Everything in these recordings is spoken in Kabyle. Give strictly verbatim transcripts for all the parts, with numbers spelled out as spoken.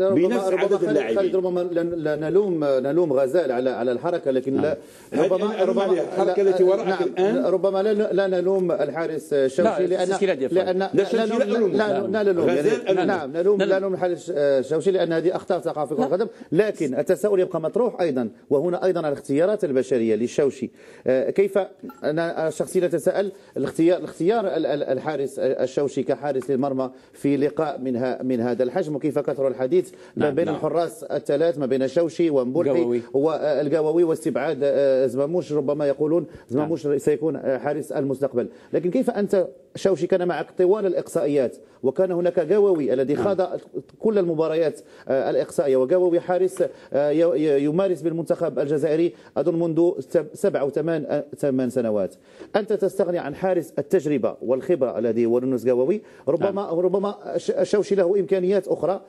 بنفس عدد اللاعبين. ربما لا نلوم نلوم غزال على على الحركه، لكن لا، ربما ربما الحركه التي وراءك الان، ربما لا لا نلوم الحارس الشوشي، لان لان لا نلوم، نعم، نلوم لا نلوم الحارس الشوشي لان هذه اخطاء تقع في كره القدم. لكن التساؤل يبقى مطروح ايضا، وهنا ايضا على الاختيارات البشريه للشوشي. آه، كيف؟ انا شخصيا اتساءل الاختيار الاختيار الحارس الشوشي كحارس للمرمى في لقاء من من هذا الحجم، وكيف كثر الحديث ما بين الحراس الثلاث، ما بين شوشي ومبولحي والقواوي، واستبعاد آه، زماموش، ربما يقولون زماموش سيكون آه، حارس المستقبل. لكن كيف انت، شوشي كان معك طوال الاقصائيات، وكان هناك قواوي الذي خاض كل المباريات آه، الاقصائيه، وقواوي حارس آه، يمارس بالمنتخب الجزائري اظن منذ سبع او ثمان سنوات. انت تستغني عن حارس التجربه والخبره الذي هو لونس قواوي؟ ربما ربما شوشي له امكانيات اخرى،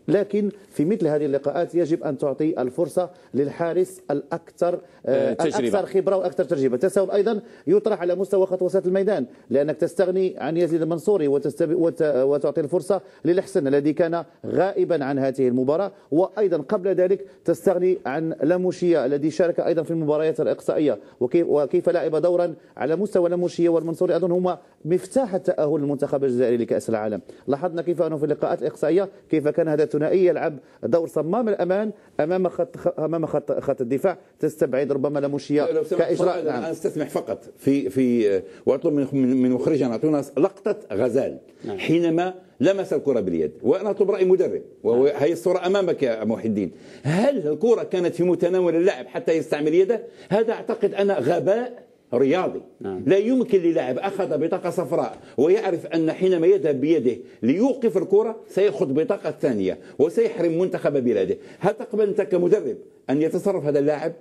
لكن في مثل هذه اللقاءات يجب ان تعطي الفرصه للحارس الاكثر آه، الاكثر خبره والاكثر تجربه. التساؤل ايضا يطرح على مستوى خط وسط الميدان، لانك تستغني عن يزيد المنصوري وتعطي الفرصه للحسن الذي كان غائبا عن هذه المباراه، وايضا قبل ذلك تستغني عن لاموشيا الذي شارك ايضا في المباريات الاقصائيه، وكيف لعب دورا على مستوى لاموشيا والمنصوري اظن هما مفتاح التأهل للمنتخب الجزائري لكأس العالم. لاحظنا كيف أنه في اللقاءات الإقصائية كيف كان هذا الثنائي يلعب دور صمام الأمان أمام خط أمام خط خط الدفاع، تستبعد ربما لاموشيا كإجراء. نعم. أنا أستسمح فقط في في وأطلب من من مخرجنا أعطونا لقطة غزال نعم. حينما لمس الكرة باليد، وأنا أطلب رأي مدرب، وهي نعم. الصورة أمامك يا محي الدين. هل الكرة كانت في متناول اللاعب حتى يستعمل يده؟ هذا أعتقد أنا غباء رياضي. نعم. لا يمكن للاعب أخذ بطاقة صفراء ويعرف أن حينما يذهب بيده ليوقف الكرة سيأخذ بطاقة ثانية وسيحرم منتخب بلاده. هل تقبل أنت كمدرب أن يتصرف هذا اللاعب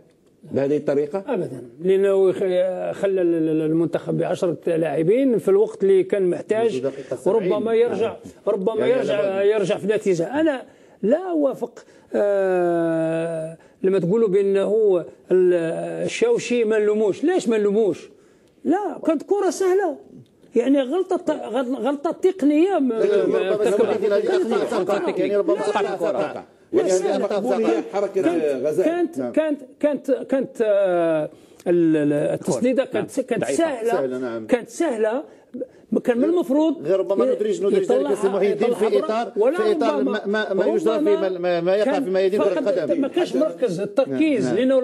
بهذه الطريقة؟ أبدا، لأنه خلى المنتخب بعشرة لاعبين في الوقت اللي كان محتاج، وربما يرجع نعم. ربما يعني يرجع يرجع في نتيجة. أنا لا أوافق آه لما تقولوا بأنه الشاوشي ما نلوموش. ليش ما نلوموش؟ لا، كانت كرة سهلة، يعني غلطة غلطة تقنية. كانت كانت كانت كانت آه، التسديده كانت كانت سهله، نعم. كانت سهله. كان من المفروض غير ربما ندرج ندرج ذلك سي محي الدين في اطار في اطار ما, ما يجرى في ما, ما يقع في ميادين كره القدم. ما كانش مركز التركيز نعم. لانه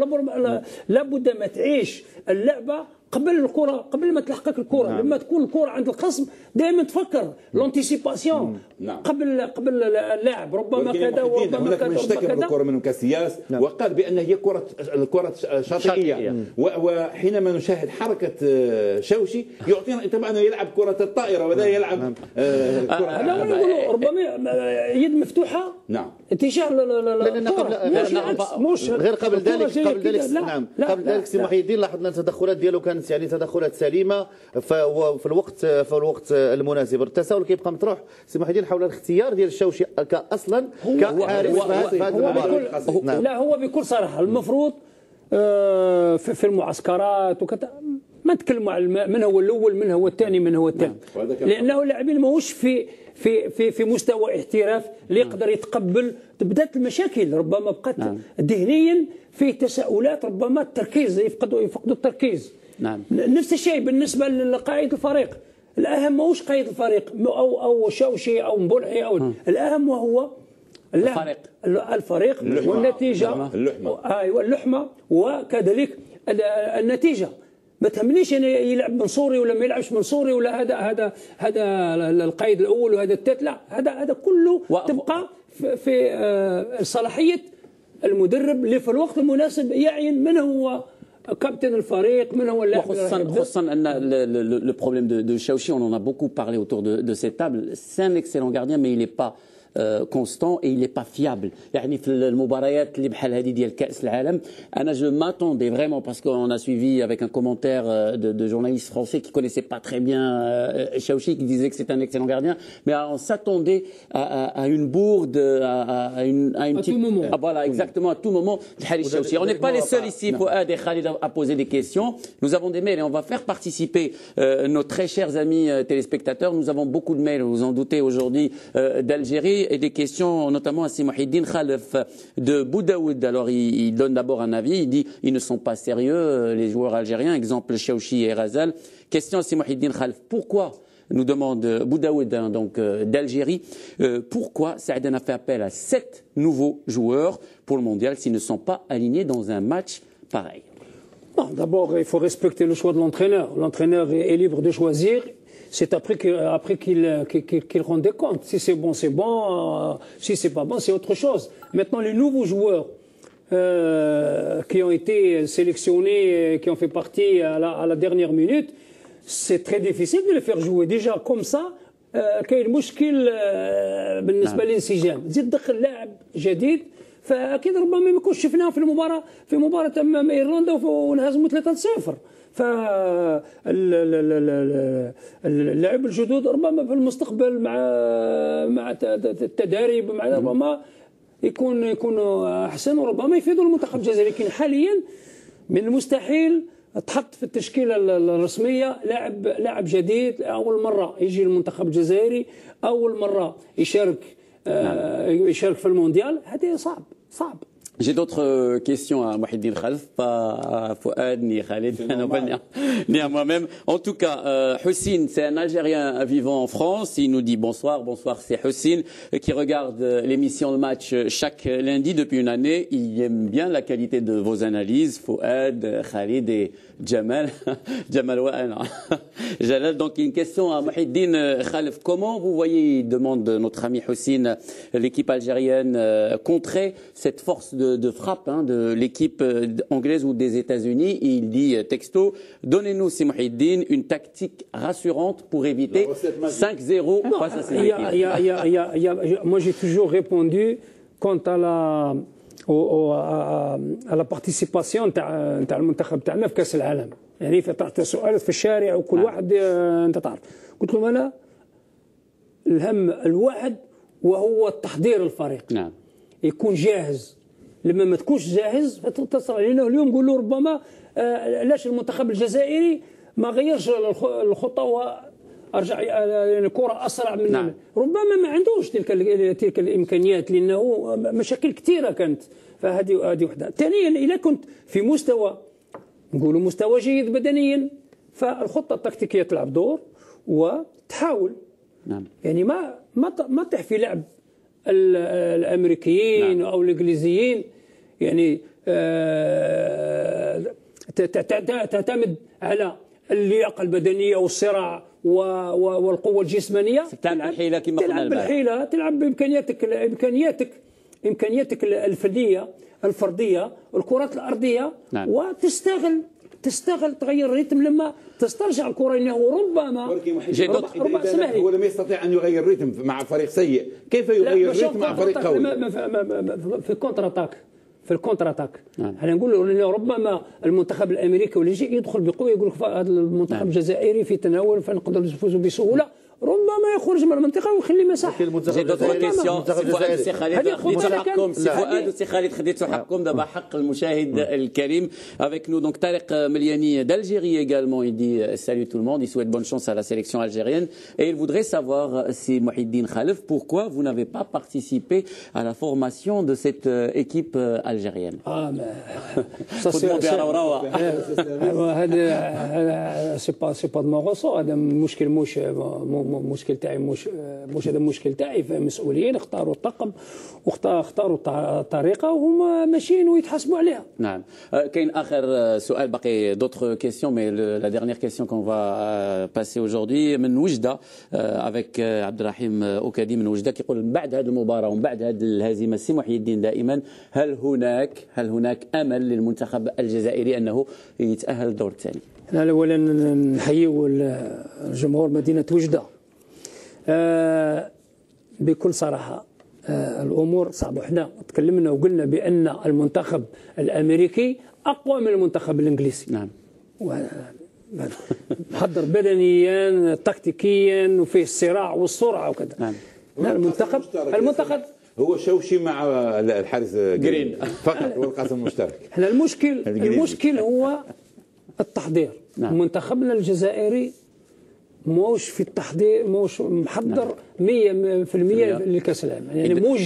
لابد ما تعيش اللعبه قبل الكره، قبل ما تلحقك الكره نعم. لما تكون الكره عند الخصم دائما تفكر لونتيسيباسيون نعم. قبل قبل اللاعب ربما كذا وربما كذا. هناك من اشتكى من الكره منهم كسياس نعم. وقال بان هي كره الكره شاطئيه. وحينما نشاهد حركه آه، شوشي يعطينا طبعا يلعب كره الطائره ولا يلعب نعم. آه، كره هذا هو نقول ربما يد مفتوحه نعم. اتجاه لا لا لا لا لا لا لا لا مش غير قبل ذلك قبل ذلك نعم قبل ذلك سي محي الدين لاحظنا التدخلات ديالو كانت يعني تدخلات سليمه في الوقت في الوقت المناسب. التساؤل كيبقى مطروح سي محي الدين حول الاختيار ديال الشاوشي كاصلا كحارس في هذا المباراه. نعم. لا هو بكل صراحه المفروض آه، في المعسكرات وكذا ما نتكلموا على من هو الاول من هو الثاني من هو الثاني نعم. لانه اللاعبين ماهوش في في في في مستوى احتراف اللي يقدر يتقبل. بدات المشاكل ربما بقات نعم. ذهنيا فيه تساؤلات ربما التركيز يفقدوا يفقدوا التركيز نعم. نفس الشيء بالنسبه لقائد الفريق. الاهم ماهوش قائد الفريق او او شاوشي او مبولحي او الاهم وهو الفريق الفريق اللحمة. والنتيجه اللحمة. ايوه اللحمه وكذلك النتيجه. ما تهمنيش انا يلعب منصوري ولا ما يلعبش منصوري ولا هذا هذا هذا القائد الاول وهذا الثالث لا هذا هذا كله و... تبقى في, في آه صلاحيه المدرب اللي في الوقت المناسب يعين من هو كابتن الفريق من هو اللاعب وخصوصا خصوصا ان le problème de Chaouchi, on en a beaucoup parlé autour de cette table. C'est un excellent gardien, mais il n'est pas constant et il n'est pas fiable. يعني في المباريات اللي بحال هذه ديال كأس العالم انا je m'attendais vraiment parce qu'on a suivi avec un commentaire de journalistes français qui connaissaient pas très bien Chaouchi, qui disaient que c'est un excellent gardien, mais on s'attendait à une bourde, à une à tout moment. Voilà, exactement, à tout moment. On n'est pas les seuls ici, Fouad et Khalid, à poser des questions. Nous avons des mails et on va faire participer nos très chers amis téléspectateurs. Nous avons beaucoup de mails, vous en doutez, aujourd'hui d'Algérie. Et des questions notamment à Si Mouhidine Khalef de Boudaoud. Alors il, il donne d'abord un avis, il dit ils ne sont pas sérieux, euh, les joueurs algériens, exemple Chaouchi et Razal. Question à Si Mouhidine Khalef, pourquoi, nous demande Boudaoud, hein, donc euh, d'Algérie, euh, pourquoi Saïd a fait appel à sept nouveaux joueurs pour le mondial s'ils ne sont pas alignés dans un match pareil? Non, d'abord, il faut respecter le choix de l'entraîneur. L'entraîneur est, est libre de choisir. C'est après que, après qu'il qu'il, qu'il, qu'il rende compte. Si c'est bon, c'est bon. Euh, si c'est pas bon, c'est autre chose. Maintenant, les nouveaux joueurs euh, qui ont été sélectionnés, euh, qui ont fait partie à la, à la dernière minute, c'est très difficile de les faire jouer. Déjà, comme ça, آه، كاين مشكل آه، بالنسبه للانسجام. تزيد تدخل لاعب جديد، فاكيد ربما ما يكونش شفناه في المباراه، في مباراه امام ايرلندا، وف- وانهزموا ثلاثة صفر. ف ال- ال- ال- ال- ال- اللعب الجدد ربما في المستقبل مع مع الت- التدريب، مع ربما يكون يكونوا احسن، وربما يفيدوا المنتخب الجزائري. لكن حاليا من المستحيل تحط في التشكيله ال- ال- الرسميه لاعب لاعب جديد، اول مره يجي المنتخب الجزائري، اول مره يشارك آه، يشارك في المونديال. هذه صعب، صعب. J'ai d'autres questions à Mouhidine Khalef, pas à Fouad, ni à Khalid, ni à moi-même. En tout cas, euh, Houssine, c'est un Algérien vivant en France. Il nous dit bonsoir. Bonsoir, c'est Houssine euh, qui regarde euh, l'émission Le Match euh, chaque lundi depuis une année. Il aime bien la qualité de vos analyses, Fouad, euh, Khalid et Jamal. Jamal, ouais, non. Jalal, donc une question à Mouhidine euh, Khalef. Comment vous voyez, demande notre ami Houssine, l'équipe algérienne euh, contrer cette force de, de frappe hein, de l'équipe euh, anglaise ou des États-Unis? Et il dit euh, texto, donnez-nous, Si Mouhidine, une tactique rassurante pour éviter cinq zéro face à cette Il y a- équipe. il y a- il y a- il y a- il y a- je- moi, j'ai toujours répondu quant à la, au- au- à, à la participation تاع تاع المنتخب تاعنا في كاس العالم. يعني في طرحت سؤال في الشارع وكل واحد آه، انت تعرف. قلت لهم انا الهم الواحد وهو تحضير الفريق. نعم. يكون جاهز. لما ما تكونش جاهز فتتصل، لانه اليوم نقول له ربما آه، علاش المنتخب الجزائري ما غيرش الخ- الخطه ورجع آه، يعني كره اسرع من نعم. ربما ما عندوش تلك ال- تلك الامكانيات، لانه مشاكل كثيره كانت. فهذه هذه وحده. ثانيا، اذا كنت في مستوى، نقولوا مستوى جيد بدنيا، فالخطه التكتيكيه تلعب دور وتحاول. نعم. يعني ما ما ت- ما تطيح في لعب ال- الامريكيين نعم. او الانجليزيين. يعني آه، ت- ت- ت- تعتمد على اللياقه البدنيه والصراع و- و- والقوه الجسمانيه. تلعب بالحيلة كما قلنا تلعب البارح. بالحيله، تلعب بامكانياتك، امكانياتك امكانياتك الفنيه الفرديه، الكرات الارضيه، نعم. وتستغل تستغل تغير الريتم لما تسترجع الكره، انه ربما J'ai d'autres- ربما سمح لي. هو لم يستطيع ان يغير الريتم مع فريق سيء، كيف يغير لا، ماشي الريتم مع كونتر فريق اتاك، قوي؟ ما- ما- ما- ما- ما- في الكونتر اتاك، في الكونتر اتاك. نعم. احنا نقول إنه ربما المنتخب الامريكي ولا شيء يدخل بقوه، يقول لك هذا المنتخب نعم. الجزائري في تناول، فنقدر نفوزوا بسهوله. ربما يخرج من المنطقه ويخلي مساحه. لكن المنتخب J'ai d'autres الجزائري. questions. المنتخب Si Fouad, الجزائري. Si Khalid, هذه خديتو خطوة حقكم. Si كانت- Fouad, Si Khalid, خديتو حقكم. دابا حق المشاهد الكريم. Avec nous, donc, Tariq Meliani d'Algérie également. Il dit euh, salut tout le monde. Il souhaite bonne chance à la sélection algérienne. Et il voudrait savoir, euh, Si Mouhidine Khalef, pourquoi vous n'avez pas participé à la formation de cette euh, équipe euh, algérienne? اه ما Faut demander à Raouraoua. هذا سي با سي با دو مون ريسور. هذا مشكل، مش مو- مو- مشكل تاعي، مش مش هذا مشكل تاعي. فمسؤولين اختاروا الطقم واختاروا الطريقه، وهما ماشيين ويتحاسبوا عليها. نعم. آه، كاين اخر آه، سؤال، باقي d'autres questions, mais le- la dernière question qu'on va euh, passer aujourd'hui من وجده, euh, avec euh, عبد الرحيم اوكادي من وجده, كيقول: من بعد هذه المباراه ومن بعد هذه الهزيمه, سي محي الدين, دائما هل هناك هل هناك امل للمنتخب الجزائري انه يتاهل للدور الثاني؟ انا اولا نحييو الجمهور مدينه وجده. آه، بكل صراحه، آه، الامور صعبه. احنا تكلمنا وقلنا بان المنتخب الامريكي اقوى من المنتخب الانجليزي. نعم. و- محضر بدنيا، تكتيكيا، وفيه الصراع والسرعه وكذا. نعم. لا، المنتخب المنتخب هو شوشي مع الحارس جرين. فقط، هو القاسم المشترك. احنا المشكل الإنجليزي. المشكل هو التحضير. نعم. منتخبنا الجزائري موش في التحضير، موش محضر مية في المية للكاس العالم، يعني موش